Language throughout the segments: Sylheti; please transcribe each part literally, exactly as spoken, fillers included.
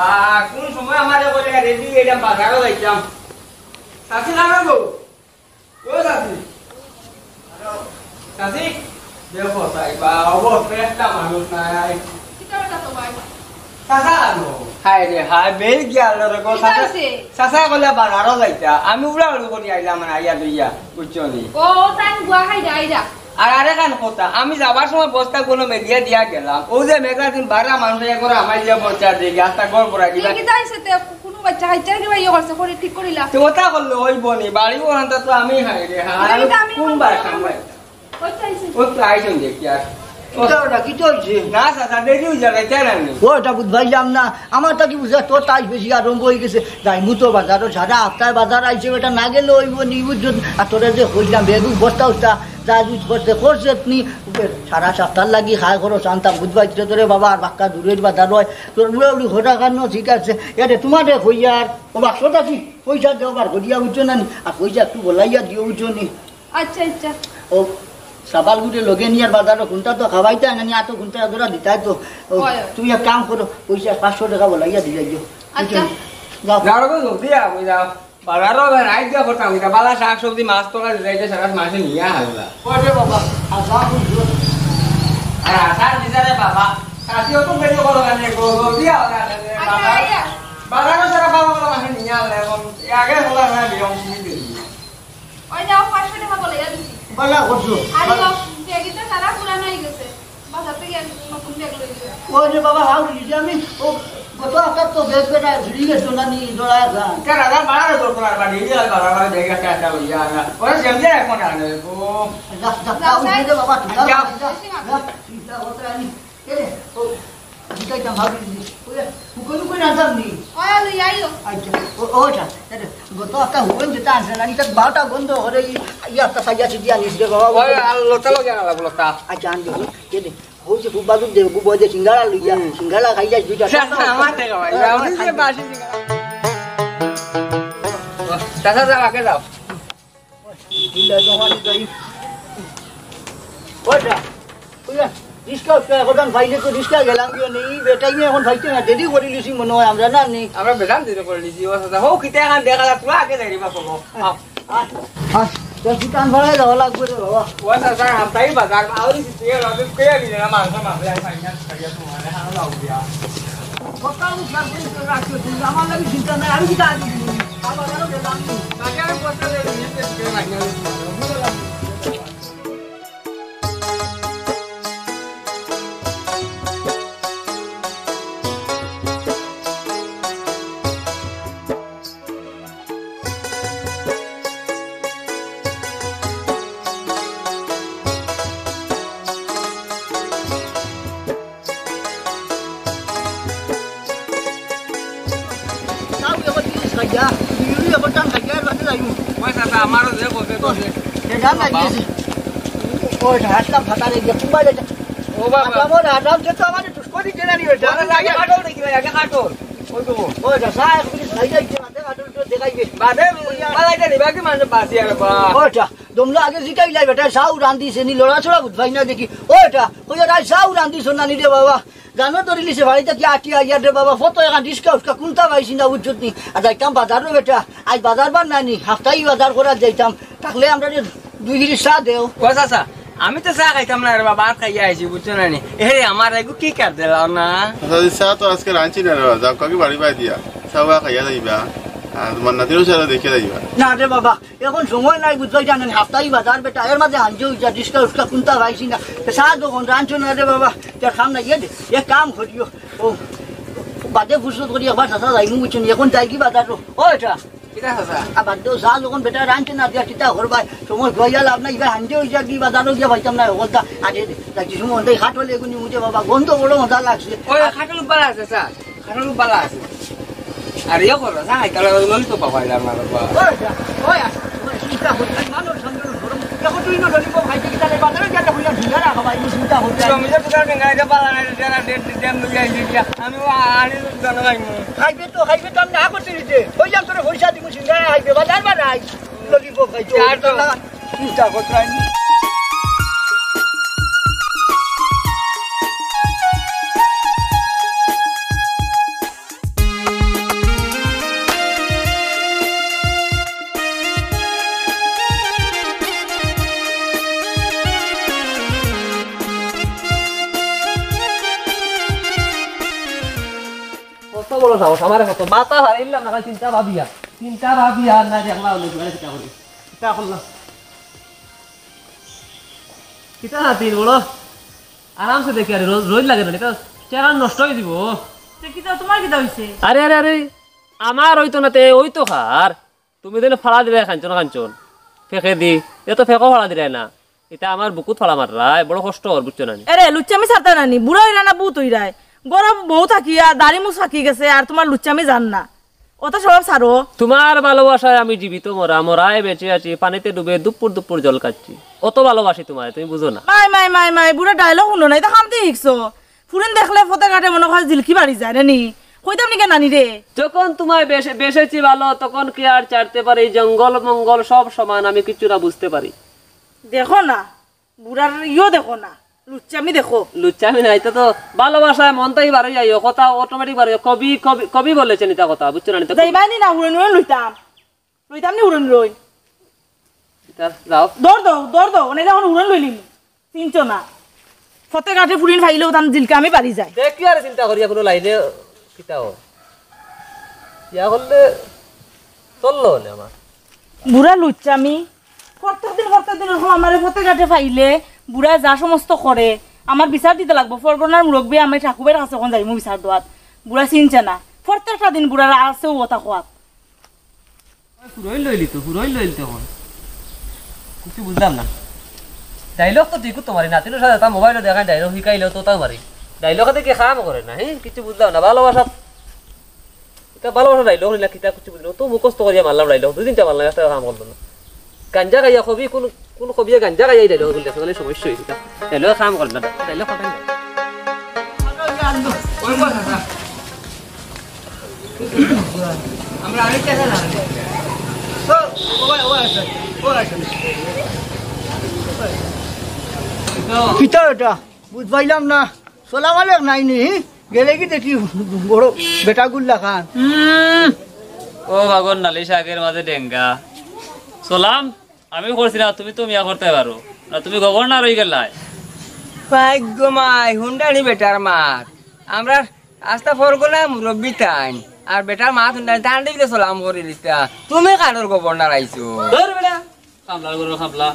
আ, কুন সময় আমারে কইলে রেডি অইলাম, বাজারো যাইতাম। চাচি, না গো। ও চাচি। চাচি, দেখো চাচি, বা, অবস্থা একটা মানুষ নাই। কিতা বেটা তো ভাই? চাচা আনো। হায় রে হায়, বেল গিয়া আলো রে গো, কিতা চাচা। হইছে? চাচা কইলে বাজারো যাইতা। আমি উড়াউড়ি করি আইলাম, মানে, আইয়া লইয়া, বুঝছো নি? ও, তাই গুয়া খাই যাই যা। আর আরেকখান কথা, আমি যাবার সময় বস্তা কোনো মেঘিয়া দিয়া গেলাম। ও যে মেঘলা দিন বারা মানুষ এক করে আমার দিয়া পৌঁছা দিয়ে রাস্তা গড় করা দিবা। কি যাইছে তে? কোনো বাচ্চা কাচ্চা কিবা ইয়ে করছে, করে ঠিক করিলা। তো ওটা করলে ওই বনি, বাড়ি ওখানটা তো আমি হাই রে, হাই। আমি তো আমি কোন কোন বাড়ি বাড়ি খাম ভাই? ওই তো আইছে। ও তো আইছেন দেখি আর। ও কিতা ওটা, কিতা হইছে? না, চাচা, দেরি হয়ে যাবে, কেন আমি? ও, এটা বুঝবাইলাম না। আমার তো কি বুঝা, তোর তাই বেশি আরম্ভ হয়ে গেছে। যাইমু তো বাজারো, সারা হাপ্তায় বাজার আইছে, বেটা না গেলে হইব নি, বুঝছো? আর তোরা যে কইলাম, বেগুন বস্তা উস্তা, যা জুত করছে, করছে নি, সারা সপ্তাহ লাগি খায় খরচ আনতাম, বুঝবাই তো তোরে বাবা, আর বাক্কা দূরের বাজার হয়, তোর উড়ে উড়ি ঘোরা খানো, ঠিক আছে। এরে, তোমারে কইয়ার, ও বাক্সটা কি? পয়সা দেও বার করিয়া, বুঝছো না নি? আর পয়সা একটু বলাইয়া দিও, বুঝছো নি? আচ্ছা, আচ্ছা। ও, সাবাল গুটে লগে নিয়ার বাজারো কোনটা তো খাওয়াইতে না নি, আতো কোনটা ধরা দিতাই তো। ও, হয়, হয়। তুমি এক কাম করো, পয়সা পাঁচশো টাকা বলাইয়া দিয়ে যাও। আচ্ছা। যাও। যাও গো, জলদি যাও, যাও। বাজারো রাইত যা করতাম, এটা বালা শাক সবজি, মাছ তো কাছে যাইতে সারা মাসে নিয়ে আসলা। ওরে বাবা, আশা বুঝলো। আর আশা দিছে রে বাবা, কাশিও তো বেরিয়ে করো কেন গো, জলদি আও না, আচ্ছা, বাজার, আচ্ছা। বাজারো সারা বাবা বলা মাসে নিয়ে আসলা, এখন আগে বলা না, বিয়ম শুনি দিই। ওই যাও, পাঁচশো টাকা বলে, ইয়া দিছি। বালা করছো। আরে বাপ, ব্যাগটা সারা পুরানো হয়ে গেছে। বাজার থেকে এক নতুন ব্যাগ লই দিলাম। ওই যে বাবা, হাউ দিছি আমি, ও গত হাপ্তার তো ব্যাগ বেটা ছিঁড়ি গেছে না নি, জোড়া আছে। কে রাজা বাড়ারে দরকার, আর বাড়ি দিয়ে আর বাড়া বাড়ি ব্যাগ একটা একটা লইয়া আনা। ওরা সেমজে এখন আনে, ও। যা, যা, যা, ওই যে বাবা, যা, যা। যা, যা, চিন্তা করতে আনি। এরে, ও, জিকাইতাম ভাবি দিছি। ওই, হুকুন হুকুন আনতাম নি? ওই, লই আইও। আচ্ছা, ও, ওটা, এরে, গত হাপ্তা হুকুন যেটা আনছে না, এটা বারোটা বন্ধ করে, ই, ই হাপ্তা সাইয়া সিদ্ধি আনিস রে বাবা। ওই, আর লতা লগে আনা লাগবো, লতা। আচ্ছা, আনবি, হুম। এরে, ওই যে খুব বাদুর দে, খুব ওই যে সিঙ্গারা লইয়া, হুম। সিঙ্গারা খাই যাস দুইটা। না, না, আমার টাকা ভাই, হ্যাঁ, আমার ওই যে খাই। বাসি সিঙ্গারা। চাচা, যাও, আগে যাও। ওটা, ওই রিক্সা উঠতে এখন পাইলে তো রিক্সা গেলাম গিয়ে নেই, বেটাই নিয়ে এখন পাইতে না, দেরি করে লিছি মনে হয় আমরা না নি। আমরা বেদাম দিতে করে লিছি, ও চাচা, হো, কিতা এখন দেখা যাক, পুরা আগে যাই রে বাবা, হো। আহ, আহ, আহ, তোর দোকান ভাড়ায় যাওয়া লাগবে রে বাবা। ও চাচা, হাপ্তাই বাজার, আউরি দিতে, রবে কে দিলে না, মাংস, মাংস, আমি পাই না, খাইয়া তোমার, হারা লাউ দিয়া। কথা বুঝলাম, কিন্তু রাখছো, কিন্তু আমার লাগি চিন্তা নাই, আমি কি জানি? আবার আরো গেলাম। তাকে আমি বলতে দেরি, এই যে কে রাখিয়া দিল। তাও এখন জিনিস খাইয়া, বিড়ি এখন টান খাইয়া, এর বাদে যাইমু। ওই চাচা, আমারও যে বলবে তো যে। এ গান লাগিয়েছে। ওই ঢাসলাম ফাটা রে গিয়া, কুম্বাই রে। ও বাবা। আমার আরাম সে তো আমার টুসকরি কেনা নিয়ে ওটা। আগে কাটল দেখি ভাই, আগে কাটল। ওই তো। ওই ঢাসা, এক মিনিট খাই যাইছে, বাদে কাটল তো দেখাইবে। বাদে, বাদে এটা নিবা কি মানে বাসি আর বা। ওইটা, দমলা আগে জিকাইলাই বেটা, সাউ রান্দিছে নি, লড়াচড়া বুঝবাই না দেখি। ওইটা, কইয়া রাই সাউ রান্দিছ না নি রে বাবা। জানো তো রিলিছে বাড়িতে কি আটি আইয়া রে বাবা, ফটো এখন রিক্সা উস্কা কোনটা পাইছি না, বুঝছত নি? আর যাইতাম বাজারও বেটা, আজ বাজার বার না নি, হাপ্তাই বাজার করার যাইতাম, থাকলে আমরা যে দুই গিরি চা দেও। ও চাচা, আমি তো চা খাইতাম না রে বাবা, ভাত খাইয়া আইছি, বুঝছো না নি? এ রে, আমার এগু কি কার দিলাও না? আচ্ছা, চা তো আজকে রাঁধছি না রে বাবা, যাও কাকি বাড়ি বাই দিয়া, চা বা খাইয়া যাইবা, আর তোমার নাতিরও চা দেখিয়া যাইবা। না রে বাবা, এখন সময় নাই, বুঝবাই জানেন, হাপ্তাই বাজার বেটা, এর মাঝে হাঞ্জে হইয়া রিক্সা উস্কা কোনটা পাইছি না। তে চা দোকান রাঁধছো না রে বাবা, তোর কাম নাই, ইয়ে দে, এক কাম করিও, ও, বাদে ফুরসত করি একবার চাচা যাইমু, বুঝছো নি? এখন যাই কি বাজারও? ও এটা। কিতা চাচা? আর বাদ দেও, চা যখন বেটা রাঁধছে না, দিয়া কিতা করবায়? সময় খুয়াইয়া লাভ নাই, ইবার হাঞ্জে হইয়া কি বাজারও গিয়া পাইতাম না, হকলতা। আরে দে, যাইছি সময় হন্দাই খাটল এগুনি মুঝে বাবা, গন্ধ বড় মজা লাগছে। ওই খাটল উব্বালা আছে, চাচা। খাটল উব্বালা আছে। আর ইয়ে করো, চা খাইতে লাগলে ললিপপ পাওয়া যায় না, বাবা। ওই যা, ওই আস, ওই চিন্তা করতে নাই, মানুষ সঙ্গে গরম। দেখো, তুই না ললিপপ খাইতে কিতা রে, বাজারে গিয়া তো হইয়া ভিড়া রাখা ভাই, চিন্তা করতে নাই। জমিদার দোকান ভেঙে এটা পালা নাই, এটা না, ডেম, ডেম লইয়া আইছি গিয়া। আমি ও আনি দোকানে খাইমু। খাইবে তো, খাইবে তো, আমি না করতে দিতে। ওই যা, তোরে পয়সা দিমু, সিঙ্গারা খাইবে, বাজার বাজাই। ললিপপ খাইতে আর তো না। চিন্তা করতে নাই। বড় সাহস, আমারে কত মাথা হারাইলাম না, খালি চিন্তা ভাবিয়া, চিন্তা ভাবিয়া আর না দেখলা অইলে কিতা করি। কিতা করলাম? কিতা নাতিন বড়? আরামসে দেখি, আরে রোজ, রোজ লাগে না, এটা চেহারা নষ্ট অই দিবো। তে কিতা, তুমার কিতা অইছে? আরে, আরে, আরে, আমার অইতো না তে, অইতো কার? তুমি যেন ফালা দিরায় কাঞ্চন কাঞ্চন, ফেকেদি, এ তো ফেকো ফালা দিরায় না, ইটা আমার বুকুত ফালা মাররায়, বড় কষ্ট অর, বুঝছো না নি? এরে, লুচ্চামি ছাড়তায় না নি, বুড়া অইরায় না ভূত অইরায়। গরম বউ থাকিয়া, দাড়ি মুছ পাকি গেছে, আর তুমার লুচ্চামি যার না। অত স্বভাব ছাড়ো। তুমার ভালোবাসায় আমি জীবিত মরা, মরায় বেঁচে আছি, পানিতে ডুবে দুপুর দুপুর জল খাচ্ছি। অত ভালোবাসি তুমারে, তুমি বুঝো না। মাই, মাই, মাই, মাই, বুড়া ডায়লগ হুনো না, ইতা কান্দি হিকছো। ফুরিন দেখলে ফতে ঘাটে মনো কয় জিলকি বাড়ি যায় না নি? কইতাম নি কে নানি রে? যখন তুমায় বেসে-, বেসেছি ভালো, তখন কি আর ছাড়তে পারি? জঙ্গল মঙ্গল সব সমান, আমি কিচ্ছু না বুঝতে পারি। দেখো না, বুড়ার ইয়ো দেখো না, লুচ্চামি দেখো। লুচ্চামি না, ইতা তো ভালোবাসায় মন থাকি বারই যাইও, কথা অটোমেটিক বারই যাইও। কবি, কবি, কবি বলেছেন ইতা কথা, বুঝছো না? ইতা কবি। যাইবায় নি না, হুরইন হুরইন লইতাম। লইতাম নি হুরইন হুরইন। ইতা যাও। দৌড় দেও, দৌড় দেও, অনে যখন হুরইন লইলিমু। চিনছো না। ফতে ঘাটে ফুরিন পাইলেও তান জিলকা আমি বাড়ি যায়। দেখি আর চিন্তা করিয়া কুনু লাইনে কিতাও। ইয়া করলে চললো অনে আমার। বুড়া লুচ্চামি। প্রত্যেক দিন, প্রত্যেক দিন এরকম আমারে ফতে ঘাটে পাইলে, বুড়া যা সমস্ত করে, আমার বিচার দিতা লাগবো। ফরগনার মুরব্বি আমি ঠাকুরের কাছে অখন যাইমু বিচার দেওয়াত। বুড়া চিনছে না। প্রত্যেকটা দিন বুড়ার আছেও কথা কওয়াত। ফুরইন লইলি তো, ফুরইন লইলি তো অখন। কিচ্ছু বুঝলাম না। ডায়লগ তো ঠিকও তো মারি, নাতিনর সাথে তার মোবাইলো দেখায় ডায়লগ হিকাইলেও তো তাও মারি। ডায়লগ হাতে কি কাম করে না, হে? কিচ্ছু বুঝলাম না। ভালোবাসা, ইতা ভালোবাসা ডায়লগ নিলা, কিতা কিচ্ছু বুঝলাম না। তো মুখস্থ করিয়া মারলাম ডায়লগ, দুই তিনটা মারলাম, একটা কাম করলো না। গাঞ্জা খাইয়া কবি, কোন, কোন কবিয়ে গাঞ্জা খাইয়া এই ডায়লগ বলতেছে, তাহলে সমস্যা অইছে। ডায়লগ কাম করে না, ডায়লগ কথা না। আমরা আরেকটা খেলা। তো, ও ভাই, ও ভাই, ও ভাই। কিতা এটা? বুঝ পাইলাম না। সালাম আলাইক নাই নি? গেলে কি দেখি বড় বেটাগুর লাখান। হুম। ও বাগর নালিশ আগের মাঝে ডেঙ্গা। সালাম আমি করছি না, তুমি তো মিয়া করতে পারো না, তুমি গভর্নর অই গেলায়। ভাগ্য মাই, হুনরানি বেটার মাত। আমরা আস্তা ফরগনা মুরব্বি তাইন। আর বেটার মাত হুনরানি, তান দেখলে সালাম করি দিতা। তুমি কানোর গভর্নর আইছো? ধর বেটা, কামলার ঘরর কামলা।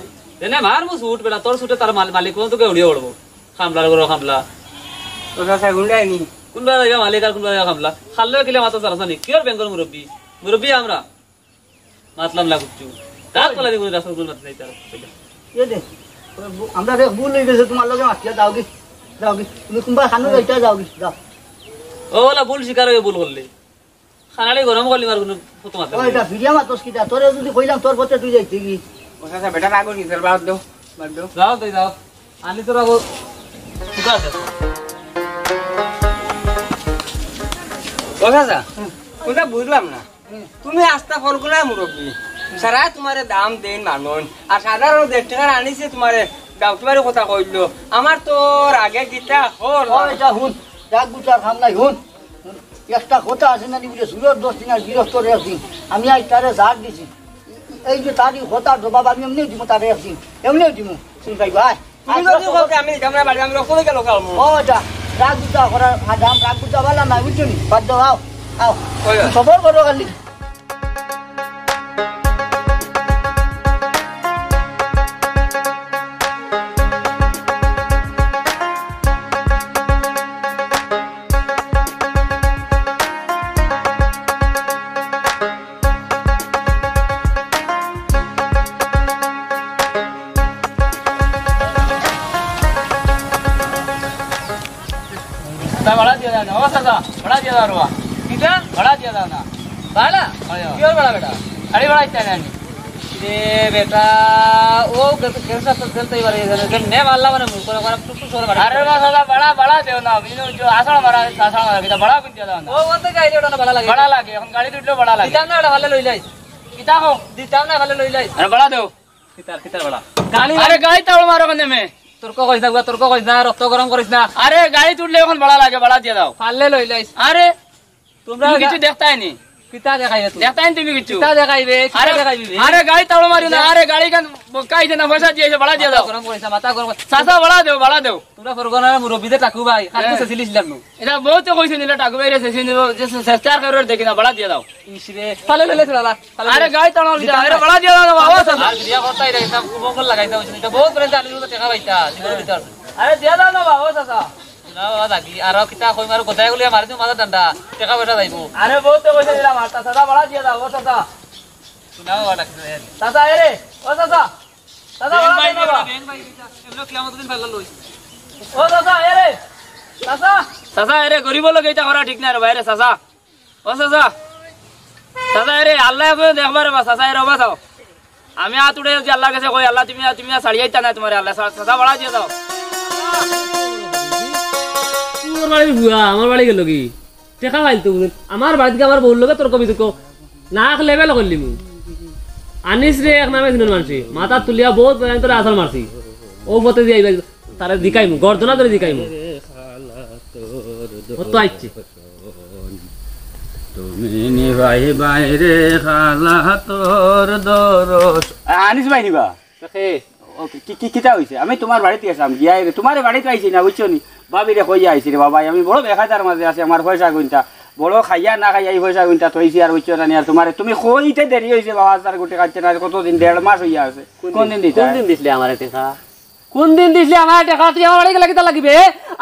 এনে মার মু সুট বেটা, তোর সুটে তার মাল-, মালিক কোন তোকে উড়িয়ে উড়বো। কামলার ঘরর কামলা। ও চাচা, হুনরানি? কোনবা যাইবা মালিক আর কোনবা যাইবা কামলা? খাল্লে কিলে মাথা চালাছানি। কিয়র বেঙ্গল মুরব্বি? মুরব্বি আমরা। মাতলাম না কিচ্ছু। রাত বেলা দিব, রাত বেলা মাত নাই তার। এ দে, আমরা দেখ ভুল অই গেছে, তুমার লগে মাতিয়া যাওগি, যাওগি। তুমি কুনবা খানো যাইতা যাওগি, যাও। ও ওলা ভুল স্বীকার অইয়া ভুল করলে। খানালি গরম করলি মার কোনো ফটো মারতে ও, পারবি এটা না। ভিডিও মাতস কিতা? তোরে যদি কইলাম তোর পথে তুই যাইতে কি? ও চাচা, বেটা রাগ অই গেছে, বাদ দেও, বাদ দেও। যাও তুই যাও। আনি তোরা বল। কোথায় আছে? ও চাচা, কোনটা বুঝলাম না। তুমি আস্তা ফরগুনা মুরব্বি, সারা তোমারে দাম দেইন মানুষ, আর সাধারণ দেড় টাকার আনিছে তোমারে গাউটি বাড়ি কথা কইলো। আমার তো রাগে কিতা হল। ও, এটা হুন, রাগ গুছার কাম নাই, হুন। একটা কথা আছে না, বুলে, সুরত দশ দিন আর গিরস্তর এক দিন। আমি আজ তারে ঝাড় দিছি। এই যে তার এই কথার জবাব আমি এমনিও দিমু, তারে এক দিন। এমনিও দিমু। শুন ভাই, ভাই। তুমি যদি কও যে আমি দিতাম না বাড়ি, আমি রক্ত লইয়া লোক আলমু। ও, যা। রাগ গুছা করার, আর দাম রাগ গুছা বালা না, বুঝছো নি? বাদ দাও, আও, আও। ওই, ওই। সবর করো খালি। তা ভাড়া দিয়া দাও না, ও চাচা, ভাড়া দিয়া দাও রে বা। কিতা? ভাড়া দিয়া দাও না। ভাড়া? হয়, হয়। কিয়র ভাড়া বেটা? গাড়ি ভাড়া ইতা নাই নি। রে বেটা, ও গেছে, গেছে তো চলতেই পারে, এখানে যে নে মারলা মানে মুখ করে, করে টুকটুক করে ভাড়া। আরে বা চাচা, ভাড়া, ভাড়া দেও না, বিনু যে আষাঢ় মারা, আষাঢ় মারা, কিতা ভাড়া কিনতে দাও না। ও, ও তো গাড়ি ওটা না ভাড়া লাগে। ভাড়া লাগে, এখন গাড়ি উঠলেও ভাড়া লাগে। দিতাম না, ওটা ভাড়া লইলাই। কিতা কও? দিতাম না, ভাড়া লইলাই। আরে ভাড়া দেও। কিতার, কিতার বেটা? গাড়ি আরে গাড়ি তাড় মারো কেনে মে? তর্ক করিস না, তর্ক করিস না, রক্ত গরম করিস না। আরে গাড়ি তুললে এখন ভাড়া লাগে, ভাড়া দিয়া দাও। পারলে লই লাইস। আরে তোমরা তুমি গা- কিছু দেখতায় নি? কিতা দেখাইবে তুমি? দেখতাই তুমি কিচ্ছু। কিতা দেখাইবে? কিতা আরে, দেখাইবে বে? আরে গাড়ি তাড়া মারিও না। আরে গাড়ি কান বক্কা আইছে না, পয়সা দিছে, ভাড়া দিয়া মাথা দাও। গরম করিস না, মাথা গরম করিস। চাচা, ভাড়া দেও, ভাড়া দেও। তোমরা ফরগনার মুরব্বিতে টাকু ভাই, খালি তো হ্যাঁ। শেষিলিছিলাম নু। এটা বউতে কইছে নিলে টাকু ভাইরে শেষি নিব, যে চেষ্টা আর কারোর দেখি না, ভাড়া দিয়া দাও। ইস রে, তালে লইলে চলা, তালে আরে লইলে। গাড়ি তাড়া মারিও না, আরে ভাড়া দিয়া দাও না বাবা, চাচা। আর বিয়া করতা এটা, এটা কুমঙ্গল লাগাইতা অইছে, এটা বউত করে জানি তো টাকা পাইতা, জীবনে দিতে পারবে। আরে দিয়া দাও না বাবা, চাচা। না বাবা, লাগি। আর কিতা কইম, আর গোদাই গুলিয়া মারি দিমু মাথা ঠান্ডা। টাকা পয়সা যাইবো। আরে, বউতে কইছে দিলাম, আর চাচা, ভাড়া দিয়া দাও, ও চাচা। শুনা বাবা, ডাকছে। চাচা, এ রে, ও চাচা। চাচা, ভাড়া দিয়া দাও। ও চাচা, এ রে। চাচা। চাচা, এ রে, গরিব লোক এইটা করা ঠিক না রে ভাই রে, চাচা। ও চাচা, চাচা, এ রে, আল্লাহ এখন দেখবা রে বা, চাচা, এ রে, বাঁচাও। আমি আত উঠে যদি আল্লাহর কাছে কই, "আল্লাহ, তুমি, তুমি আর ছাড়িয়ে দিতা না তোমার আল্লাহ, চা-, চাচা, ভাড়া দিয়া দাও।" তোর বাড়ির হুয়া, আমার বাড়ি গেল কি? টেকা পাইল তো বুঝুন। আমার বাড়িত গিয়া আমার বউর লগে তর্ক বিতর্ক। নাক লেভেল করলি মু। আনিস রে এক নামে চিনন মানছি। মাথা তুলিয়া বউত বেড়াইন তোরে আছাড় মারছি। ও পথে দিয়ে আইবা, তারে দিকাইমু, গর্দনা ধরে দিকাইমু। ও তো আইছে। তুমি নিবাই বাইরে খালা তোর দরস। আ-, আনিস ভাই নিবা? কে? ও, কি, কি, কিতা হইছে? আমি তোমার বাড়িত গেছিলাম, গিয়া রে, তোমার বাড়িত আইছি না, বুঝছো নি? ভাবিরে কইয়া আইছি রে বাবা, আমি বড় বেকায়দার মাঝে আছি, আমার পয়সা গুনতা, বড় খাইয়া না খাইয়া এই পয়সা গুনতা থইছি, আর বুঝছো না নি, আর তোমারে, তুমি কইতে দেরি হইছে বাবা, চার কোটি কাটছে না, কতদিন, দেড় মাস হইয়া আছে। কোন কোন দিন? দিন দিতা? কোন দিন দিছিলে আমারে টেকা? কোন দিন দিছিলে আমার টেকা? তুই আমার বাড়ি গেলে কিতা লাগিবে?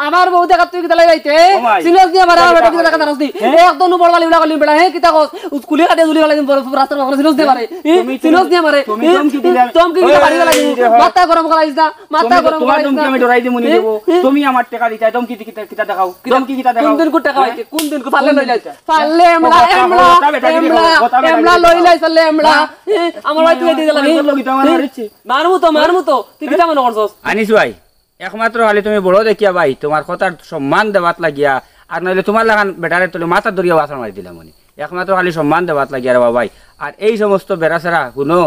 আমার বউ দেখা তুই কিতা লাগি যাইতে? ও ভাই। চিনস নি আমারে, আমার বেটা কিতা দেখা জানস নি? হ্যাঁ? একদম বড় বালি উড়া গলি বেটা, হ্যাঁ, কিতা কস? উকুলি কাটে জুলি গেলে দিন বড় রাস্তার বগলে চিনস নি আমারে? হ্যাঁ? তুমি তো চিনস নি আমারে? তুমি হ্যাঁ? ধমকি দিলা। ধমকি দিলে ওই বাড়ি গেলে যে দিন। হয়। মাথা গরম করাইস না, মাথা তুমি তো গরম তোমার করাইস ধমকি না। আমি ডরাই দিমু নি হ্যাঁ? দেবো। হ্যাঁ? তুমি আমার টেকা দিতাই, ধমকি দি কিতা, কিতা দেখাও? কিতা? ধমকি কিতা দেখাও? কোন দিন কোন টেকা হ্যাঁ? পাইতে? কোন দিন কোন পারলে কোন লই দিন যাইস? দিতা? পারলে ও এমলা, বাবা, এমলা, কথা বেটা কি এমলা, কথা বেটা কি এমলা কথা? লই যাইস, পারলে এমলা। হ্যাঁ? হ্যাঁ? আমার ভাই তুই দিয়ে দিলাম। আমার লোক তো আমার হ্যাঁ? মারছে। মারমু তো, মারমু তো। তুই কিতা মনে করছস? আনিস ভাই, একমাত্র খালি তুমি বড় দেখিয়া ভাই, তোমার কথার সম্মান দেওয়াত লাগিয়া, আর নাইলে তোমার লাখান বেটারে তুলে মাথা ধরিয়া বাসা মারি দিলাম উনি। একমাত্র খালি সম্মান দেওয়াত লাগিয়া রে বাবা ভাই। আর এই সমস্ত বেড়াছেড়া হুনো,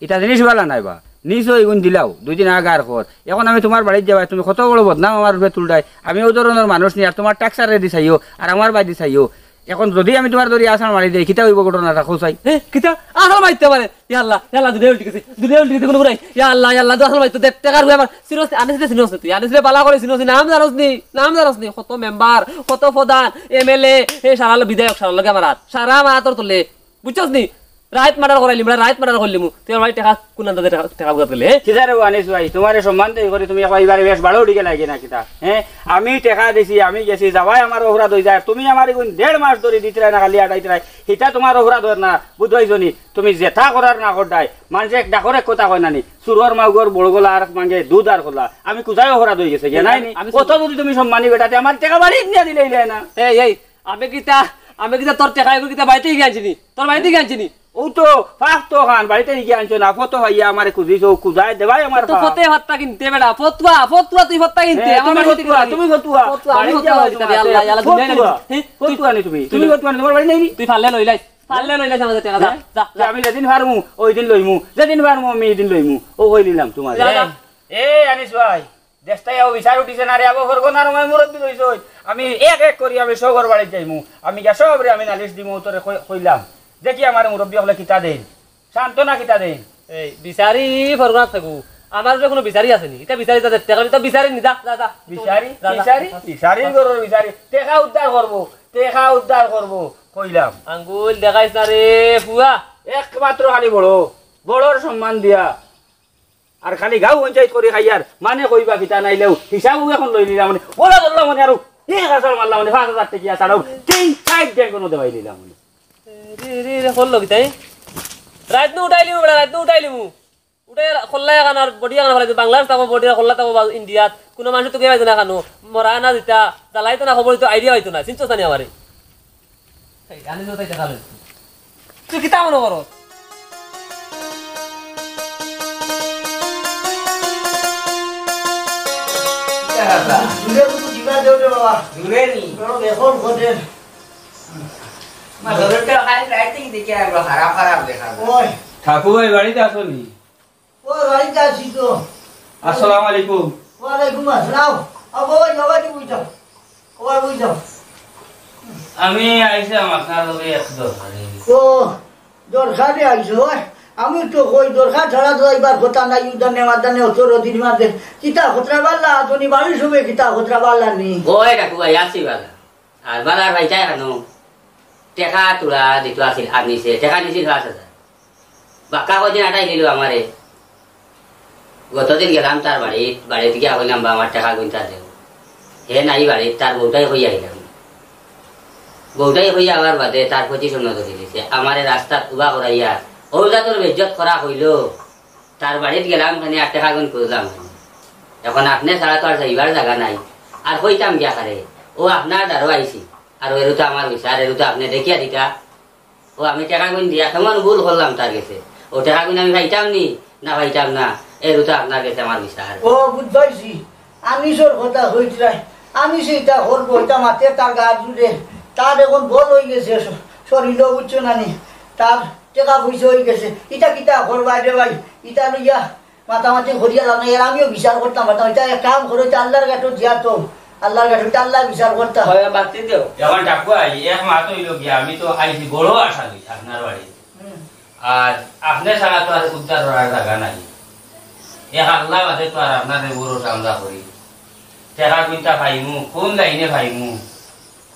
ইটা জিনিস বালা নাই বা। নিছো ইগুন দিলাও, দুই দিন আগে আর কর। এখন আমি তোমার বাড়িত যাবাই, তুমি কত বড় বদনাম আমার উপরে তুলরায়। আমি ও ধরনের মানুষ নি, আর তোমার টাকসারে দি চাইও, আর আমার বাড়ি দি চাইও। এখন যদি আমি তোমার ধরি আছাড় মারি দেই, কিতা হইব ঘটনাটা কও চাই? এ, কিতা? আছাড় মারতে পারে? ইয়া আল্লাহ, ইয়া আল্লাহ, দুনিয়া উল্টি গেছে, দুনিয়া উলটি গেছে, কোনো নাই। ইয়া আল্লাহ, ইয়া আল্লাহ, দোয়া মাইতো, দেড় টেকার হুয়া আমার, চিনস নি, আনিস রে চিনস নি তুই, আনিস রে বালা করে চিনস নি, নাম জানস নি, নাম জানস নি, কত মেম্বার, কত প্রধান, এমএলএ, এ সারা লো বিধায়ক, সারা লগে আমার আত, সারা আমার আতর তলে, বুঝছস নি? রাইত মার্ডার করাইলিমু, রাইত মার্ডার করলিমু, তুই আমার টেকা কোন আন্দাজে টেকা, টেকা বুঝাত গেলে, হ্যাঁ? কিতা রে আনিস ভাই, তোমারে সম্মান দেই করি তুমি একবার এবারে বেশ বাড়ো উঠি গেলায় কি না কিতা? হ্যাঁ? আমি টেকা দিছি, আমি গেছি, যাওয়ায় আমার অপরাধ হই যায়, তুমি আমার এগুন দেড় মাস ধরি দিতরায় না, খালি আটাইতরায়, হিটা তোমার অপরাধ হয় না, বুঝবাইছো নি? তুমি যেতা করার না কররায়, মানষে এক ডাকর এক কথা কয় না নি, চুরর মাউগর বড় গলা আর মানষে দুধ আর কলা। আমি কুজায় অপরাধ হই গেছে, গিয়া নাই নি? আমি কত যদি তুমি সম্মানী বেটা, তে আমার টেকা বাড়িত নিয়া দিলে ইলে না। এই, এই, আমি কিতা, আমি কিতা তোর টেকা এগুলো কিতা বাড়িতে গিয়া আনছি নি? তোর বাড়িতে গিয়া আনছি নি? ও তো ফাঁক তো খান, বাড়িতে গিয়া আনছো না, ফটো ভাইয়া আমারে খুঁজিস, ও কুজায় দেবাই আমার তো ফাঁক। ফতে ফত্তা কিনতে বেটা, ফতুয়া, ফতুয়া তুই ফত্তা কিনতে, হ্যাঁ, আমার তুমি বাড়িতে ফতুয়া, কিনতে তুমি ফতুয়া। ফতুয়া, আমি বাড়িতে ফতুয়া যাও হইতে পারি, তোমার, আল্লাহ, আল্লাহ, দুনিয়া ফতুয়া। নেই। হে, তুই, ফতুয়া নি তুমি, তুই তুমি ফতুয়া নি, তোমার বাড়ি নাই নি? তুই ফাললে লইলাইস। পারলে লইলে আমাদের টেকা, যা, হ্যাঁ? যা, যে যা। আমি যেদিন পারমু, ওই দিন লইমু, যেদিন পারমু, আমি এই দিন লইমু। ও কইলিলাম তোমার। যা, যা। এ, এ, আনিস ভাই, দেশটাই আও বিচার উঠিছে না রে, আবো ফরগনার মাই মুরব্বি রইছই। আমি এক এক করি আমি সবর বাড়িত যাইমু। আমি গিয়া সবরে আমি নালিশ দিমু, তোরে কই-, কইলাম। দেখি আমার মুরব্বি অকলে কিতা দেইন। সান্ত্বনা কিতা দেইন। এই, বিচারি ফরগনাত থাকু। আমার যে কোনো বিচারি আছে নি? ইটা বিচারি তাদের টেকা, ইটা বিচারি নি, যা, যা, যা। বিচারি? যা, যা। বিচারি? বিচারি ঘরর বিচারি। টেকা উদ্ধার করবো, টেকা উদ্ধার করবো, কইলাম। আঙ্গুল দেখাইস না রে, ফুয়া। একমাত্র খালি বড়, বড়র সম্মান দিয়া। আর খালি গাঁও পঞ্চায়েত করি খাইয়ার, মানে কইবা কিতা নাইলেও, হিসাবও এখন লই নিলাম মানে, ওরা ধরলাম মানে আরো, এক হাজার মারলাম মানে, পাঁচ হাজার টেকিয়া ছাড়াও, তিন সাইড ব্যাংক কোনো দেওয়াই নিলাম মানে। রে, রে, রে, করলো কিতা, এ? রাইত নু উঠাইলিমু, বেটা, রাইত নু উঠাইলিমু। উঠে খোল্লা এখন আর বডি এখন ফালাই দিমু, বাংলাদেশ থাকবো, বডি খোল্লা থাকবো, বা ইন্ডিয়াত। কোনো মানুষ তো কে পাইতো না কেন? মরা না দিতা, জ্বালাইতো না, খবর দিতো, আইডিয়া পাইতো না। চিনছস না নি আমারে? এই, আনিস ভাই, টাকা লইস। তুই কিতা মনে করস? দূরে কুতু দিবা দেও রে বাবা। দূরে নি? বড় বেকল ঘটে। মা, দূরে তো খালি রাইতেই দেখি আর খারাপ খারাপ দেখা যায়। ওই। ঠাকু ভাই বাড়িত আছো নি? ও, বাড়িত আছি তো। আসসালামু আলাইকুম। ওয়ালাইকুম আসসালাম। আ, বাবা, বাবা, তুমি যাও। ও, বাবা, যাও। আমি আইছিলাম আপনার লগে এক দরকারে। ও, দরকারে আইছো, ওই? আমি তো কই, দরকার ছাড়া তো আইবার কথা নায়, উদানে মাদানে অত রোদির মাঝে। কিতা খতরা বালা, আদনি বাড়ির সবে কিতা খতরা বালা নি? ওই কাকু ভাই, আছি বালা। আর বালা ভাই চাই কেন? টেকা তুলা দিত আছিল, আনিছে, টেকা নিছিল পাঁচ হাজার। বাক্কা কয়দিন আটাই দিল আমারে। গতদিন গেলাম তার বাড়িত, বাড়িত গিয়া কইলাম, "বা, আমার টেকা গুনতা দেও।" হে নাই বাড়িত, তার বউটাই কইয়া আইলাম। বউটাই কইয়া আবার বাদে তার পজিশন ধরি দিছে। আমারে রাস্তাত উবা করাইয়া, ও জাতর বেইজ্জত করা কইলো। তার বাড়িত গেলাম, খানি আর টেকা গুন খুঁজলাম। এখন আপনে ছাড়া তো আর যাইবার জাগা নাই। আর কইতাম গিয়া কারে, ও আপনার দ্বারও আইছি। আর এরু তো আমার বিচার, এরু তো আপনে দেখিয়া দিতা। ও আমি টেকা গুন দিয়া কেমন ভুল করলাম তার গেছে। ও টেকা গুন আমি পাইতাম নি, না পাইতাম না, এরু তো আপনার গেছে আমার বিচার। ও বুঝবাইছি, আমি সর কথা হইতরাই, আমি সেইটা করবো, এটা মাতে তার গা জুড়ে, তার এখন বল হয়ে গেছে, শ-, শরীরও বুঝছো না নি, তার টেকা পয়সা হয়ে গেছে, ইটা কিতা করবা রে ভাই, ইটা লইয়া মাতামাতি করিয়া লাভ নাই, এর আমিও বিচার করতাম পারতাম। এটা এক কাম করো, এটা আল্লাহর কাছে দিয়া তো, আল্লাহর কাছে, এটা আল্লাহ বিচার করতাম। হয়, বাদ দেও। এখন ডাকুয়াই, এক মাত হইল গিয়া, আমি তো আইছি বড় আশা লই আপনার বাড়ি। হুম। আর আপনি ছাড়া তো আর উদ্ধার করার জায়গা নাই। এক আল্লাহ বাদে তো আর আপনার ভরসা আমরা করি। টেকা কুনটা পাইমু, কোন লাইনে পাইমু?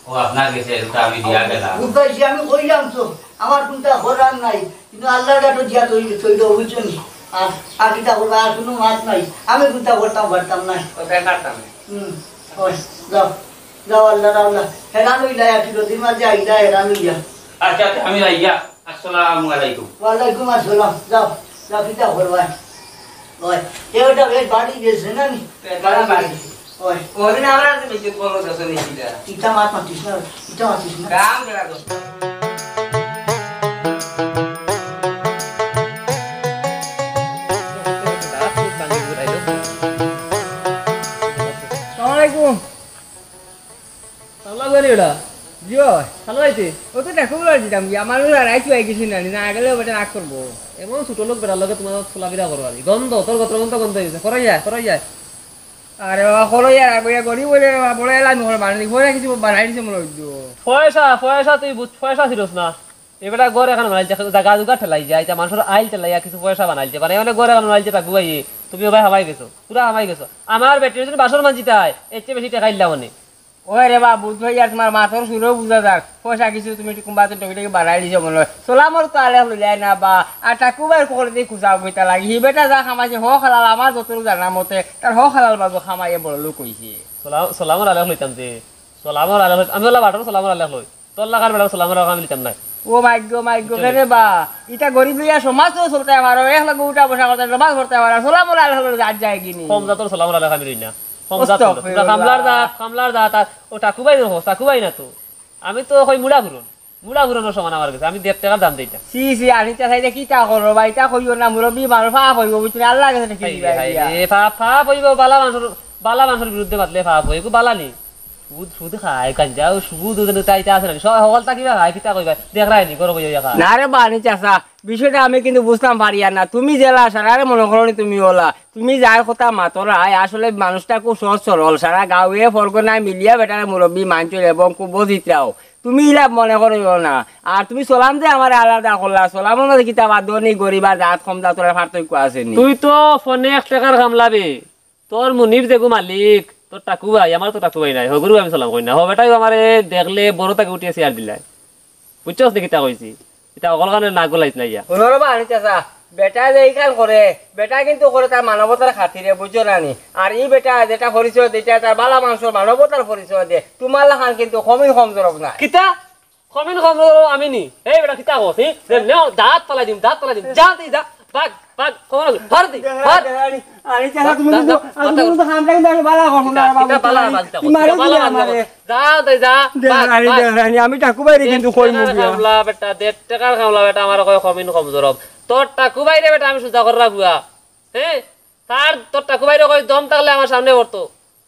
ও আপনার গেছে, এটা আমি দিয়া গেলাম। বুঝ পাইছি, আমি কইলাম তো, আমার কুনটা করার নাই, কিন্তু আল্লাহর কাছে দিয়া তৈরি, তৈরি বুঝছো নি? আর, আর কিতা করবা, আর কোনো মাত নাই, আমি কুনটা করতাম পারতাম না। ও, তাই পারতাম না। হুম, ওই, যাও, যাও, আল্লাহ, আল্লাহ, হেরান হইলা, একটু নদীর মাঝে আইলা, হেরান হইলা। আচ্ছা, আচ্ছা, আমি যাই গিয়া। আসসালামু আলাইকুম। ওয়ালাইকুম আসসালাম, যাও, যাও, কিতা করবা? ওই, কেউটা বেশ বাড়ি গেছে না নি? বেশ বাড়ি গেছে। ওই। ওদিন আমরা তো বেশি বড় গেছে নি কিতা? ইটা মাত মাতিস না, ইটা মাতিস না। কাম বেড়া দোস্ত। আসসালামু আলাইকুম। আল্লাহ জানি ওটা। জিও, ভালো আছি। ও তো দেখো বলে দিতাম কি, আমার ওরা রাইত হয়ে গেছি না, না গেলে ওটা রাগ করবো। এমন ছোট লোক বেটার লগে তোমার চলাফেরা করো আর কি। গন্ধ, তোর গোত্র গন্ধ গন্ধ হয়ে গেছে। করো যায়, করো যায়। আরে বাবা, করো যায়, রাগ হইয়া গরিব হইলে বাবা, বড় এলাই মহল বানানি, বড় কিছু বানাই দিছে মনে হইতো। পয়সা, পয়সা তুই বুঝ, পয়সা ছিলস না। এ বেটা ঘর এখন বানাইছে, জাগা জুগা ঠেলাই যায়, এটা মানুষের আইল ঠেলাইয়া কিছু পয়সা বানাইছে, বানাই মানে ঘর এখন বানাইছে, তা গুয়াইয়ে। তুমি ওভাবে হামাই গেছো, পুরা হামাই গেছো। আমার বেটির জন্য বাসন মানছি তাই, এর চেয়ে বেশি টেকা ইল্লা মনে। ওই রে বা, বুঝ ভাই, আর তোমার মাথার সুরেও বুঝা যাক। পয়সা কিছু তুমি একটু কুম্বাতে টুকিটাকি বাড়াই দিছো মনে হয়। সোলামর তো আলে হলো যায় না বা, আর টাকু ভাই করে দিয়ে খুঁজাও কইতা লাগি। হি বেটা যা খামাইছে, হ হালাল, আমার যতটুকু জানা মতে, তার হ হালাল বাবু খামাইয়ে বড় লোক হইছে। সোলাম, সোলামর আলে হইতাম যে, সোলামর আলে হইতাম, আমি ওলা বাটর সোলামর আলে হই। তোর লাগার বেটা সোলামর আলে আমি নিতাম না। ও মাইগো, মাইগো, বুঝছো রে নি? বা, ইটা গরিব লইয়া সমাজ তো চলতে পারো, এক লগে উঠা বসা করতে, সমাজ করতে পারো, সোলামর আলে হলো যার যায় কিনি। কম জাতর সোলামর আলে আমি রই না। কম জাত হলো। তোমরা আস্তাগফিরুল্লাহ। কামলার জাত, কামলার জাত, আর ও টাকু ভাই দেখো, টাকু ভাই না তো। আমি তো কই মুড়া ঘুরন। মুড়া ঘুরনের সমান আমার গেছে। আমি দেড় টেকার দাম দেই না। সি, সি, আনি চাচাই দেখি তা করো বা, ইটা কইও না, মুরব্বি মানুষ পাপ হইব, বুঝলি? আল্লাহর গেছে দেখি হায় দিবা রে, হায় দিয়া। রে, পাপ, পাপ হইব, বালা মানুষের, বালা মানুষের বিরুদ্ধে মাতলে পাপ হয়, এগু বালা নি। সুদ, সুদ খায়, গাঞ্জা, ও সুদ, ওদের তাই তা আছে না। সব হকল তা কিবা খায়, কিতা কইবা? দেখ রায় নি, গরম হইয়া খায়। না রে বা, আনি চাচা, বিষয়টা আমি কিন্তু বুঝতাম পারি আর না। তুমি জেলা সারারে মনে করো নি তুমি ওলা। তুমি যার কথা মাতরায়, আসলে মানুষটা খুব সহজ সরল। সারা গাঁওয়ে ফরগনায় মিলিয়া বেটারে মুরব্বি মানছইন এবং খুব বজিত্রাও। তুমি ইলা মনে করিও না। আর তুমি সালাম যে আমারে আলাদা করলা, সালামর মাঝে কিতা বাদ ধনী গরিব আর জাত কম জাতর পার্থক্য আছে নি? তুই তো ফোনে এক টেকার কামলা বে। তোর মুনির যেগু মালিক, তোর টাকু ভাই, আমার তো টাকু ভাই নাই। হগুরু আমি সালাম করি না। হ বেটাই আমারে দেখলে বড় থাকি উঠিয়া চেয়ার দিলাই। বুঝছস নি কিতা কইছি? ইতা অকল কানে নাক গলাইস না ইয়া। হুনো রে বা, আনি চাচা, বেটা যে এই কাম করে, বেটা কিন্তু করে তার মানবতার খাতিরে, বুঝছো না নি? আর এই বেটা যেটা পরিচয় দেয়, এটা তার বালা মানুষের মানবতার পরিচয় দেয়। তোমার লাখান কিন্তু কমিন কম জরব না। কিতা? কমিন কম জরব আমি নি? এই বেটা কিতা কস, হি? দে, নেও, দাঁত ফালাই দিম, দাঁত ফালাই দিম। যা, তুই যা, ভাগ, ভাগ, কমন, ধর দি, ধর। আরে চাচা, তুমি কিন্তু, আরে তুমি কিন্তু হামলা কিন্তু আমি বালা করবো না, কিতা, বাবু, কিতা বালা তুমি বালা, তুমি মারি কিতা বালা দিলে বালা আমারে। যা, দে, যা, দে, ভাগ, আরে ভাগ। দে, আরে আমি টাকু বাইরে কিন্তু কই মুখ দিয়া। কামলা বেটা, দেড় টেকার কামলা বেটা, আমার কয় কমিন কম জরব। তোর টাকু বাইরে বেটা, আমি সুজা করে রাখবো। হ্যাঁ? তার, তোর টাকু বাইরে কই দম থাকলে আমার সামনে পড়তো।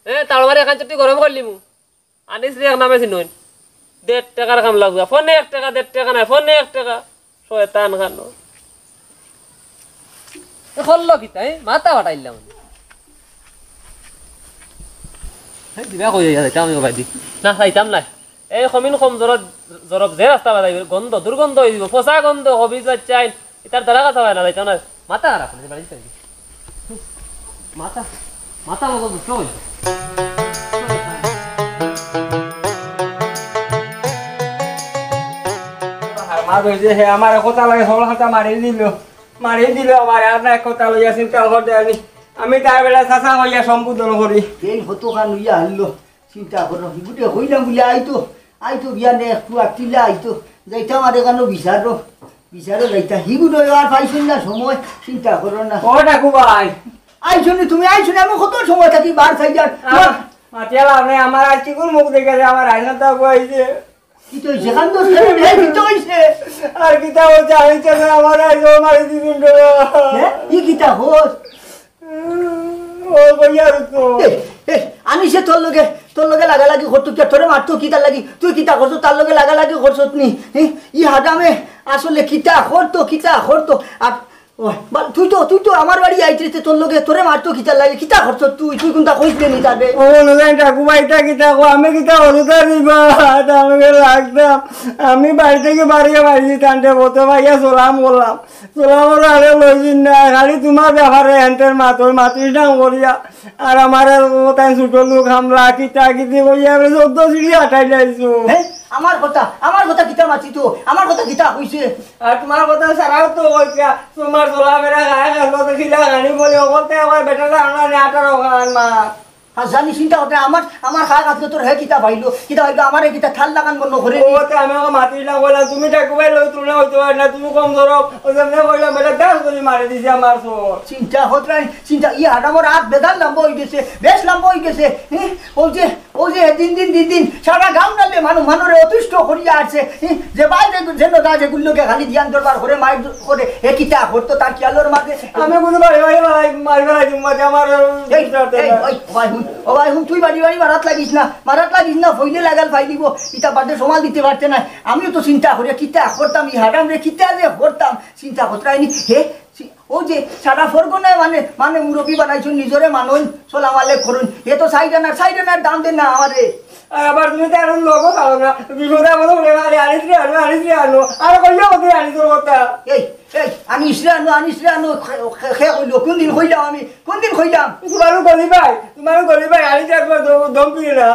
হ্যাঁ? তার বাড়ি এখান চুটি গরম করলিমু। আনিস রে এক নামে চিনইন। দেড় টেকার কামলা বুয়া। ফোনে এক টেকা, দেড় টেকা নাই, ফোনে এক টেকা। শয়তান খানো। এ করলো কিতা, এ? মাথা ফাটাইলাম। এই দিবা কই যাইতাম আমি ভাই দি। না, চাইতাম না। এই কমিন কম জরব, জরব যে রাস্তা বাজাইবে, গন্ধ, দুর্গন্ধ অইযিবো, পচা গন্ধ, হবিজ বাচ্চাইন, ইতার দ্বারা কথা অয় না, যাইতাম না। মাথা খারাপ অইছে, বাড়ি যাইতাম। মাথা, মাথা মতো দুষ্ট অইছে। আর মার অইছে, হে আমার কথা লাগে, সবল হাতা মারি দিল। মারি দিল আমার, আর না এক কথা লইয়া চিন্তা করতে আমি। আমি তার বেলা চাচা হইয়া সম্বোধন করি। এই হতো খান হইয়া হারলো। চিন্তা করো, হিগুটে কইলাম বুলে আইতো, আইতো বিয়ানে একটু আটিলা আইতো, যাইতাম আর এখানো বিচারো, বিচারো যাইতা। হিগুটে আর পাইছুন না সময়, চিন্তা করো না। ও ডাকু ভাই। আইছো নি তুমি, আইছো নি, আমি কত সময় থাকি বার চাই যার। আহ, মাতিয়ালা, আপনি আমার আর কি কোন মুখ দেখে যে আমার আইনটা বইছে? কি তো হইছে? কান্দো কেনে রে? কি তো হইছে? আর কিতা হইছে? আমি তো আমার আইজও মারি দিবি রে। হ্যাঁ? ই কিতা হস? ও বইয়া তো। এ, এ, আনিসে তোর লগে, তোর লগে লাগালাগি করতো কি? তোরে মারতো কিতার লাগি? তুই কিতা করছো? তার লগে লাগালাগি করছত নি? হ্যাঁ? ই হাদামে আসলে কিতা করতো, কিতা করতো? আর, ও, বা-, তুই তো, তুই তো আমার বাড়ি আইতে তোর লগে, তোরে মারতো কিতার লাগি? কিতা করছো তুই? তুই কোনটা কইস নি তারে? ও, না, না, ডাকু ভাই, ইটা কিতা কো? আমি কিতা হলুদা দিবা? আমি লাগতাম। আমি বাড়ি থেকে বাড়িয়ে বাড়ি দিতাম, বতো ভাইয়া সালাম করলাম। তোরা আমার আরে লইছিস না, খালি তোমার ব্যাপারে এনতের মাত, ওই মাতিস না করিয়া। আর আমার আর ও তাই ছোট লোক হামলা, কিতা কিতি কইয়া, আমি চোদ্দ সিঁড়ি হাঁটাই যাইছো। হে? আমার কথা, আমার কথা কিতা মাতি তো, আমার কথা কিতা কইছে? আর তোমার কথা ছাড়াও তো কইছিয়া, তোমার চলাফেরা, গায়ে কাপড়, তো খিলা খানি বলে, ওখান থেকে আমার বেটাটা আমরা নিয়ে আঠারো খান মা। আর জানি চিন্তা করতে আমার, আমার খায় কাজকে তোর হে কিতা পাইলো, কিতা পাইলো, আমার এই কিতা থাল লাগান বন্ধ করে নি। ও, তো আমি ওকে মাতিস না কইলাম, তুমি ডাকু ভাই লই তুলনা হইতে পারে না, তুমি কম ধরো, ওই জন্য কইলাম, বেটা দাস করে মারি দিছে আমার সব। চিন্তা হতরাই, চিন্তা, ই হারামর হাত বেজান লম্বা হই গেছে, বেশ লম্বা হই গেছে। হ্যাঁ? ও যে, ও যে দিন দিন, দিন দিন, সারা গাঁও নালে মানু, মানুরে অতিষ্ঠ করিয়া আছে। হ্যাঁ? যে বাইরে যেন যা, যেগুলোকে খালি ধ্যান দরবার করে, মাইর করে, এ কিতা করতো তার খেয়ালর মাঝে। আমি কোনো বাড়ি বাড়ি বাড়ি মারি বাড়ি দিন মাঝে আমার এই, এই, ওই, ও ভাই হুন, ও ভাই হুন, তুই বাড়ি বাড়ি মারাত লাগিস না, মারাত লাগিস না, ফইলে লাগাল ফাই দিব, ইটা বাদে সমাল দিতে পারতে না। আমিও তো চিন্তা করি, কিতা করতাম, ই হারাম রে, কিতা যে করতাম, চিন্তা করতে আইনি। হে, সি-, ও যে সারা ফরগনায় মানে, মানে মুরব্বি বানাইছুন, নিজরে মানইন, সালাম আলেক করুন। এ তো সাইড আনার, সাইড আনার দাম দেন না আমারে। আর আবার তুমি তো এখন লোকও পাও না, বিপদে আপদে বলে, "আরে আনিস রে আনো, আনিস রে আনো।" আর কইলেও ওদের আনিস ওর কথা। এই, এই, আনিস রে আনো, আনিস রে আনো, খে-, খে-, খে কইলো, কোন দিন কইলাম আমি? কোন দিন কইলাম? তোমারও গলি ভাই, তোমারও গলি ভাই, আনিস একবার দম, দম পিয়ে না।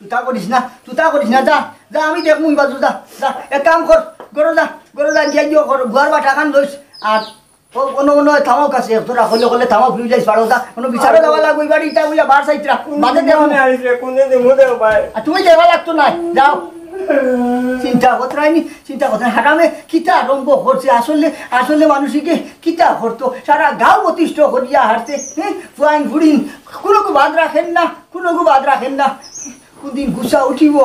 তুতা করিস না, তুতা করিস না, যা, যা, আমি দেখমু ইবাজু, যা, যা, এক কাম কর, গরো যা, গরো যা, গিয়া গিয়া কর, গুয়ার বাটা খান লইস, আর ও, অনো, অনো, থামাও কাছে, তোরা হলে হলে থামাও, ফিরে যাইস, পারো যা, কোনো বিচারে যাওয়া লাগবো, এবার ইটা বুঝা বার সাইতরা, বাদে দেখমু। কোন দিন আনিস রে, কোন দিন দেখমু রে ভাই? আর তুমি যাওয়া লাগতো না, যাও। চিন্তা করতে রাইনি, চিন্তা করতে রাইনি। হারামে কিতা আরম্ভ করছে, আসলে, আসলে মানুষকে কিতা করতো, সারা গাঁও অতিষ্ঠ করিয়া হারছে, হ্যাঁ, ফুয়াইন ফুড়িন, কোনোগু বাদ রাখেন না, কোনোগু বাদ রাখেন না। কোন দিন গুছা উঠিব,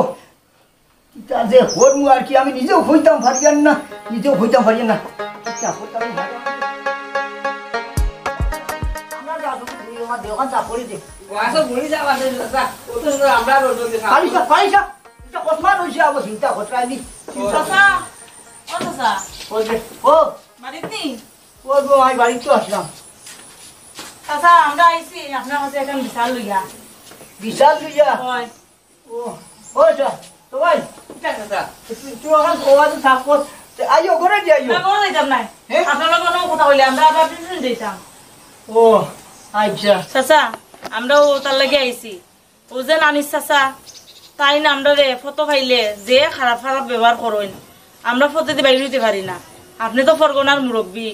কিতা যে করমু আর কি, আমি নিজেও কইতাম পারিয়ার না, নিজেও কইতাম পারিয়ার না। কিতা করতাম আমি ভাই? আমরা যা শুধু ঘুরি, আমার দেওয়ান চা পড়ে দে। ও আসো ঘুরি যা, বাসে যা, ও তো শুধু আমরা রোজ রোজ খাই। পারিস না, পারিস না। এটা কসমা রইছে, আবার চিন্তা করতে আইলি। চাচা, ও চাচা। ওই যে, ও। বাড়িত নি? ও গো, আমি বাড়িত তো আসলাম। চাচা, আমরা আইছি আপনার কাছে এখন বিশাল লইয়া। বিশাল লইয়া? হয়। ও, ও আচ্ছা, তো ভাই, ঠিক আছে, স্যার। তুই, তুই ওখানে ওখানে থাক কর। তে আইও, ঘরে দিয়ে আইও। না, ঘরে যাইতাম না। হ্যাঁ? আপনার লগে কোনো কথা কইলে আমরা আবার টিউশন যাইতাম। ও, আচ্ছা। চাচা, আমরাও তার লগে আইছি। ও যে নানির চাচা, তাইন আমরারে ফটো পাইলে যে খারাপ খারাপ ব্যবহার করইন, আমরা ফটো দি বাইর হইতে পারি না। আপনি তো ফরগনার মুরব্বি,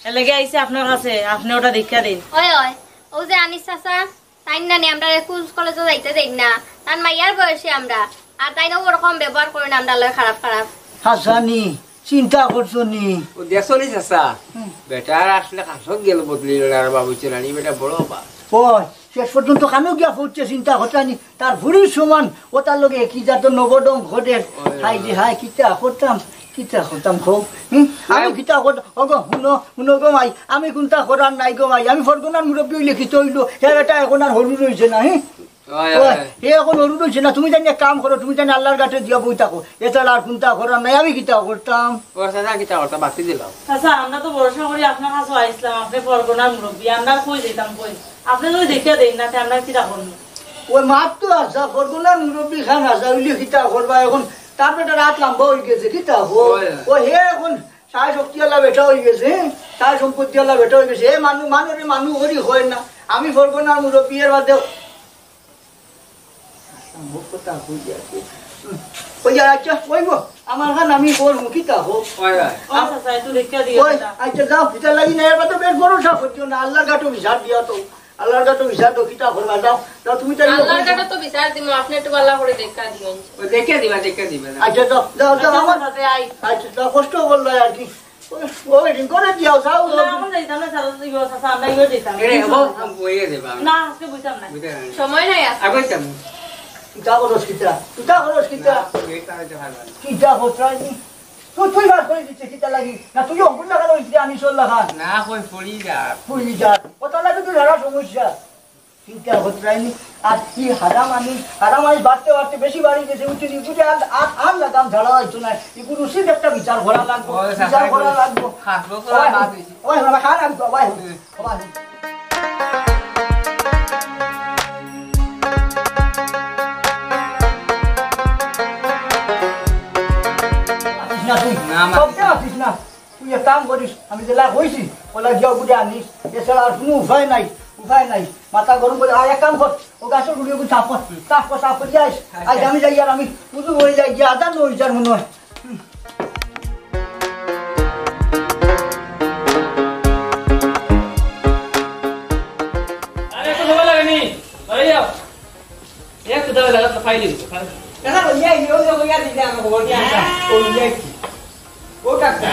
এর লাগি আইছি আপনার কাছে, আপনি ওটা দেখিয়া দিন। ওই, ওই, ও যে আনিস চাচা, তাইন নানি আমরারে কুজ কলেজে যাইতে দেইন না, তান মাইয়ার বয়সী আমরা, আর তাইন ওরকম ব্যবহার করইন আমরার লগে খারাপ খারাপ। হাসানি, চিন্তা করছো নি? ও দেখছো নি চাচা? হুম। বেটার আসলে কাছত গেল বদলিল না রে বাবু, চেনানি বেটা বড় অবা। ওই, শেষ পর্যন্ত কানো গিয়া পৌঁছে চিন্তা করছো নি? তার ফুড়ির সমান, ও তার লগে একই জাত নবডং ঘটের। ওই, হাই রে ওই। হাই, কিতা করতাম, কিতা করতাম কও? হুম? আমি ওই। কিতা করতাম? ওগো, হুনো, হুনো গো মাই, আমি কুন্তা করার নাই গো মাই, আমি ফরগনার মুরব্বি অইলে কিতা অইলো? হে বেটা এখন আর হরু রইছে না, হ্যাঁ? ওই, ওই, ওই। হে এখন হরু রইছে না, তুমি জানি এক কাম করো, তুমি জানি আল্লাহর ঘাটে দিয়া বই থাকো। এছাড়া আর কুন্তা করার নাই, আমি কিতা করতাম? ও চাচা, কিতা করতাম? বাতি দিলাম। চাচা, আমরা তো ভরসা করি আপনার কাছে আইসলাম, আপনি ফরগনার মুরব্বি, আমরা কই যাইতাম কই? আপনি যদি দেখিয়া দেন না, তে আমরা কিতা করবো? ওই মাত তো আছা, ফরগনার মুরব্বি খান আছা, অইলে কিতা করবা অখন? তার বেটার আত লাম্বা অইগেছে, কিতা কও? অয়। ও হে অখন সায় শক্তি আলা বেটা অইগেছে, সায় সম্পত্তি আলা বেটা অইগেছে। হে মানু, মানুরে মানু করি কয় না। আমি ফরগনার মুরব্বি, এর বাদে মুখ কথা কইয়া কি? হুম। কইয়া, আচ্ছা, অইব। আমার খান আমি করমু, কিতা কও? অয়, অয়। ও চাচা, একটু দেখিয়া দিও ওই, চাচা। আচ্ছা, যাও, ইটা লাগি না, এবার তো বেশ বড় সাপ হচ্ছে না, আল্লাহর কাছে বিচার দিয়া তো, আল্লাহর কাছে বিচার তো, কিতা করবা, যাও, যাও, তুমি তাই আল্লাহর কাছে তো বিচার দিমু, আপনি একটু ভালা করি দেখিয়া দিও। ও দেখিয়া দিবা, দেখিয়া দিবা, যাও। আচ্ছা, যাও, যাও, যাও, আচ্ছা, আমার চাচা, আই। আচ্ছা, যাও, কষ্ট করলো আর কি। ওই, ওই, রিং করে দিও, যাও, না, যাও। এখন যাইতাম না, চাচা, ইয়ো, চাচা, আমরা ইয়ো যাইতাম। এরে, ও, বইয়ে দেবা। না, আজকে বইতাম না। বইতে হবে না। সময় নাই আজকে। আগে যাবো। কিতা করস কিতা? কিতা করস কিতা? না, এটা হইতে পারবে না। কিতা করস রাইনি? তুই, তুই বার করে দিচ্ছে, কিতা লাগি? না, তুই অঙ্কুর লাগানো হইছে, আমি চোর লাগান। না, কই, পড়ি যা। পড়ি যা। কত লাগে তুই হারা সমস্যা? চিন্তা করতে পারিনি। আর কি হারাম আমি, হারাম আমি বাড়তে বাড়তে বেশি বাড়ি গেছে, বুঝছো নি? বুঝে আর, আর, আর লাগাম ছাড়া হইতো না। এগুলো উচিত একটা বিচার করা লাগবো, ওই বিচার করা লাগবো। হাসবো তো ওই, বাদ হইছে। ওই বাবা, খান আমি তো, ওই, হুম। ওই। আসিস না তুই। না, মা। সব আসিস না। তুই এক কাম করিস, আমি যেলা কইছি, ওলা গিয়া বুঝে আনিস, এছাড়া আর কোনো উপায় নাই, উপায় নাই। মাথা গরম করে, আর এক কাম কর, ও গাছের গুড়ি ওগুলো সাফ কর, সাফ কর, সাফ করে যাস। আচ্ছা। আজ আমি যাই আর আমি বুঝু হয়ে যাই, গিয়া আজান হয়ে যার মনে হয়। হুম। আরে, একটু সময় লাগেনি, বাড়ি যাও। এক তো দাও, লাগা তো ফাইল দিছে, ফাইল। দাদা, ওই যে, ওই যে, ওই যে, দিদি, আমাকে বলছি, আচ্ছা, ওই যে, ও ডাক্তার।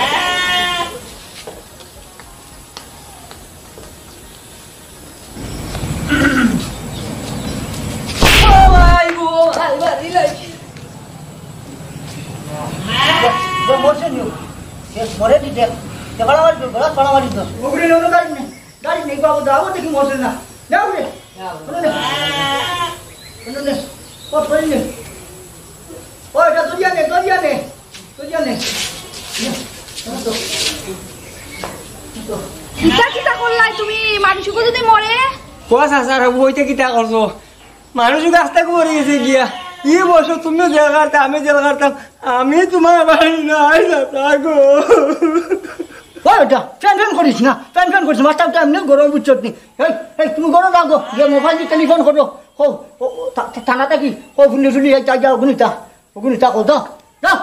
ও ভাই, ও ভাই, ভাই, ভাই। ও, ও মরছে নিও। সে মরে দি দেখ। সে ফাড়াফাড়ি তো, গলা ফাড়াফাড়ি তো। ওগুলো নিয়ে অন্য গাড়ি নেই। গাড়ি নেই বাবু, দাও দেখি মরছে না। যাও রে। যাও। ওগুলো নে। ওগুলো নে। ও, ধরি নে। ও, এটা দরিয়া নে, দরিয়া নে। দরিয়া নে। নে। নে, তো। নে, তো। কিতা কিতা করলাই তুমি? মানুষ যদি মরে? ও চাচা, হবু অইতে কিতা করছো? মানুষ গাছ থাকি মরি গেছে গিয়া। ই বয়সো তুমিও জেল খাটতায়, আমি জেল খাটতাম। আমি তোমার বাড়ি নাই, চাচা গো। ওই বেটা, ফ্যান ফ্যান করিস না, ফ্যান ফ্যান করিস না। মাথাটা এমনি গরম, বুঝছত নি? এই, এই, তুমি গরম রাখো, যে মোবাইল দিয়ে টেলিফোন করো। ও, ও, ও, থা-, থা-, থানা থাকি, ও, ফুলে ফুলে যাই, যাই, যাও, অগুনিতা, অগুনিতা, কো, যাও, যাও।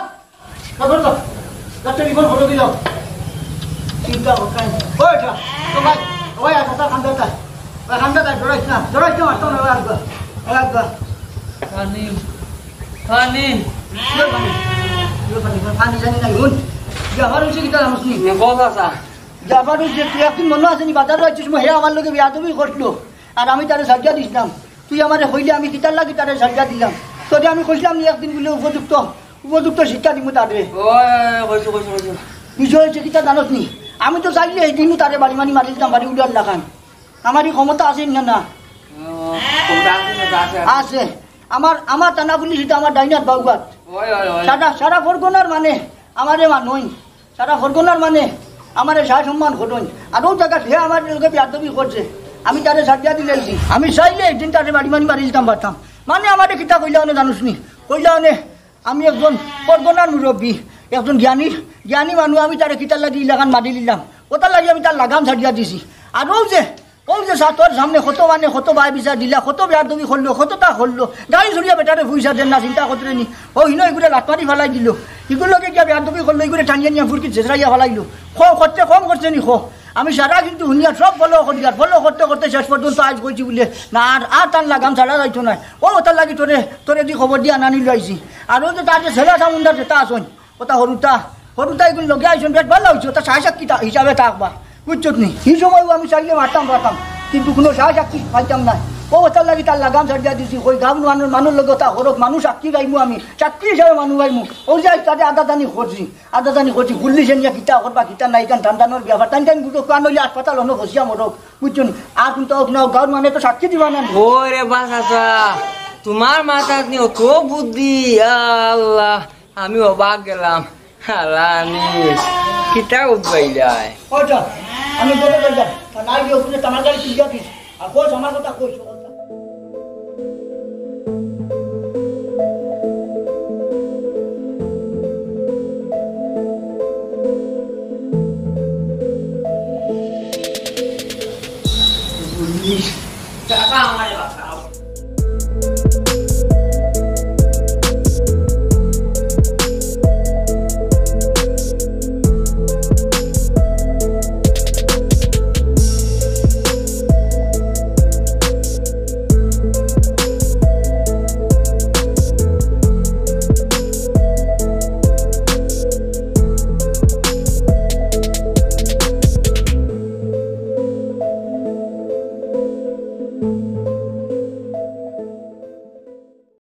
যাও, যাও, যাও। যাও, টেলিফোন করো, দিলাও। চিন্তা করো, কাই। ওই, ওঠা। ও ভাই, ও ভাই, আচ্ছা, তা খান্দা তাই। ওই খান্দা তাই, ডরাইস না, ডরাইস না, মারতাম না, ওই আসবা, ওই আসবা। পানি, পানি। কিয় পানি? কিয় পানি? পানি জানি না, হুন। যে আমার হইছে কিতা জানোস নি? নে, বল, চাচা। যে আমার হইছে, তুই একদিন মনো আছে নি, বাজারো আইছিস, হে আমার লগে বেয়াদবি করলো। আর আমি তারে সাজা দিছিলাম। তুই আমারে কইলে আমি কিতার লাগি তারে সাজা দিলাম। তোরে আমি কইছিলাম নি একদিন বুলে উপযুক্ত, উপযুক্ত শিক্ষা দিমু তারে। ওই, ওই, ওই, কইছো, কইছো, কইছো। বিষয় হইছে কিতা জানোস নি? আমি তো চাইলে এই দিনও তারে বাড়ি মারি মারি দিতাম, বাড়ি উড়ার লাখান। আমার এই ক্ষমতা আছে না, না? ও, ক্ষমতা আছে না, আছে, আছে। আছে। আমার, আমার থানা পুলিশ ইটা আমার ডাইনাত বাউগাত। ওই, ওই, ওই। সারা, সারা ফরগনার মানে আমারে মানইন। সারা ফরগনার মানে আমারে সায় সম্মান করইন। আর ও জাগাত হে আমার লগে বেয়াদবি করছে। আমি তারে সাজা দিলাইছি। আমি চাইলে এই দিন তারে বাড়ি মারি মারি দিতাম পারতাম। মানে আমারে কিতা কইলা অনে জানোস নি? কইলা অনে আমি একজন ফরগনার মুরব্বি, একজন জ্ঞানী, জ্ঞানী মানুষ, আমি তারে কিতার লাগি ইলাখান মারি দিলাম। ওটার লাগি আমি তার লাগাম ছাড়িয়া দিছি। আর ও যে, ও যে চা-, তোর সামনে কত মানে, কত বায় বিচার দিলা, কত বেয়াদবি করলো, কতটা করলো, গাড়ি ছড়িয়া বেটারে পয়সা দেন না, চিন্তা করতে নি। ও হিনো এগুলো লাত মারি ফালাই দিল, এগুলো লগে গিয়া বেয়াদবি করলো, এগুলো টানিয়া নিয়া ফুরকি ছেঁচড়াইয়া ফালাইলো। খ-, করতে কম করছে নি, খ। আমি সারা কিন্তু হুনিয়া সব ফলো করিয়ার, ফলো করতে করতে শেষ পর্যন্ত আজ কইছি বুলে, না, আর, আর তার লাগাম ছাড়া যাইতো না। ও, ওটার লাগি তোরে, তোরে দি খবর দিয়া আনানি লইছি। আর ও যে তার যে ছেলে সামুন্ডার যেটা আসইন, ওটা হরুতা, হরুতা এগুলো লগে আইসন, বেশ ভালা হইছে, ওটা সায় সাক্ষী তা-, হিসাবে থাকবা, বুঝছত নি? এই সময় আমি চাইলে মারতাম পারতাম, কিন্তু কোনো সায় সাক্ষী পাইতাম না। ও, ওটার লাগি তার লাগাম ছাড়িয়া দিছি, কই গাঁও মানুষ, মানুষ লগে ওটা হরক, মানুষ সাক্ষী পাইমু আমি, সাক্ষী হিসাবে মানুষ পাইমু। ও যে আজ তাতে আদা দানি করছি, আদা জানি কইছি, পুলিশে নিয়া কিতা করবা, কিতা নাই, কান টান টানোর ব্যাপার। টান টান গুটো কান হইলে হাসপাতাল অনো বসিয়া মরক, বুঝছো নি? আর কিন্তু হোক না, গাঁওর মানে তো সাক্ষী দিবা না। ওরে বাস আসা, তোমার মাথাত নি অত বুদ্ধি, আল্লাহ, আমি অবাক গেলাম। হালানি, কিতা উঠবাইলাই? ওই তো, আমি বলে বললাম, তা নাই গিয়ে ওখানে টানা গাড়ি তুলিয়া দিস। আর কই আমার কথা কই, সব কথা।